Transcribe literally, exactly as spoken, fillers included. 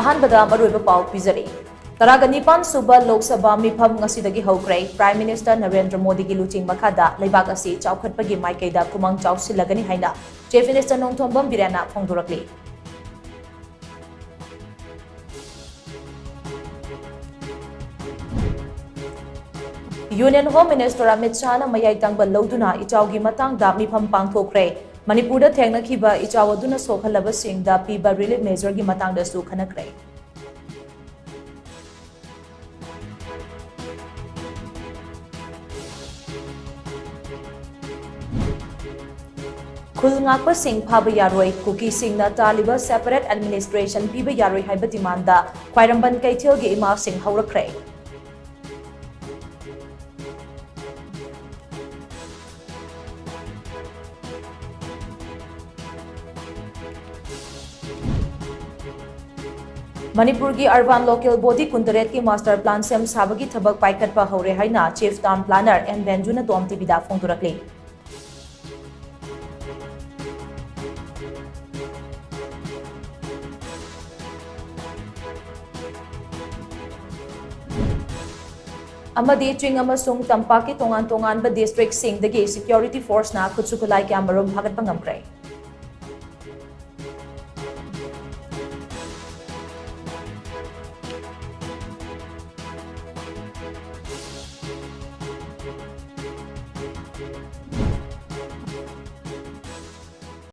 ꯑꯍꯥꯟꯕꯗ ꯃꯔꯨꯑꯣꯏꯕ ꯄꯥꯎ ꯄꯤꯖꯔꯤ꯫ ꯇꯔꯥꯒ ꯅꯤꯄꯥꯟ ꯁꯨꯕ ꯂꯣꯛ ꯁꯚꯥ ꯃꯤꯐꯝ ꯉꯁꯤꯗꯒꯤ ꯍꯧꯈ꯭ꯔꯦ꯫ Prime Minister ꯅꯔꯦꯟꯗ꯭ꯔ ꯃꯣꯗꯤꯒꯤ ꯂꯨꯆꯤꯡ ꯃꯈꯥꯗ ꯂꯩꯕꯥꯛ ꯑꯁꯤ ꯆꯥꯎꯈꯠꯄꯒꯤ ꯃꯥꯏꯀꯩꯗ ꯈꯨꯃꯥꯡ ꯆꯥꯎꯁꯤꯜꯂꯒꯅꯤ ꯍꯥꯏꯅ Chief Minister Nongthombam ꯕꯤꯔꯦꯟꯅ ꯐꯣꯡꯗꯣꯔꯛꯂꯤ꯫ Union Home Minister Amit ꯁꯥꯍꯅ ꯃꯌꯥꯏ ꯇꯪꯕ ꯂꯧꯗꯨꯅ ꯏꯆꯥꯎꯒꯤ ꯃꯇꯥꯡꯗ ꯃꯤꯐꯝ ꯄꯥꯡꯊꯣꯛꯈ꯭ꯔꯦ꯫ ꯃꯅꯤꯄꯨꯔꯗ ꯊꯦꯡꯅꯈꯤꯕ ꯏꯆꯥꯎ ꯑꯗꯨꯅ ꯁꯣꯛꯍꯜꯂꯕꯁꯤꯡꯗ ꯄꯤꯕ relief measureꯒꯤ ꯃꯇꯥꯡꯗꯁꯨ ꯈꯟꯅꯈ꯭ꯔꯦ꯫ ꯈꯨꯜ ꯉꯥꯛꯄꯁꯤꯡ ꯐꯥꯕ ꯌꯥꯔꯣꯏ, ꯀꯨꯀꯤꯁꯤꯡꯅ ꯇꯥꯜꯂꯤꯕ separate administration ꯄꯤꯕ ꯌꯥꯔꯣꯏ ꯍꯥꯏꯕ demandꯗ ꯈ꯭ꯋꯥꯏꯔꯝꯕꯟ ꯀꯩꯊꯦꯜꯒꯤ ꯏꯃꯥꯁꯤꯡ ꯍꯧꯔꯛꯈ꯭ꯔꯦ꯫ ꯃꯅꯤꯄꯨꯔꯒꯤ urban local body ꯀꯨꯟꯇꯔꯦꯠꯀꯤ master plan ꯁꯦꯝ ꯁꯥꯕꯒꯤ ꯊꯕꯛ ꯄꯥꯏꯈꯠꯄ ꯍꯧꯔꯦ ꯍꯥꯏꯅ Chief Town Planner ꯑꯦꯟ ꯕꯦꯟꯖꯨꯅ Tom TVꯗ ꯐꯣꯡꯗꯣꯔꯛꯂꯤ꯫ ꯑꯃꯗꯤ ꯆꯤꯡ ꯑꯃꯁꯨꯡ ꯇꯝꯄꯥꯛꯀꯤ ꯇꯣꯉꯥꯟ ꯇꯣꯉꯥꯟꯕ districtꯁꯤꯡꯗꯒꯤ security forceꯅ ꯈꯨꯠꯁꯨ ꯈꯨꯠꯂꯥꯏ ꯀꯌꯥꯃꯔꯨꯝ ꯐꯥꯒꯠꯄ ꯉꯝꯈ꯭ꯔꯦ꯫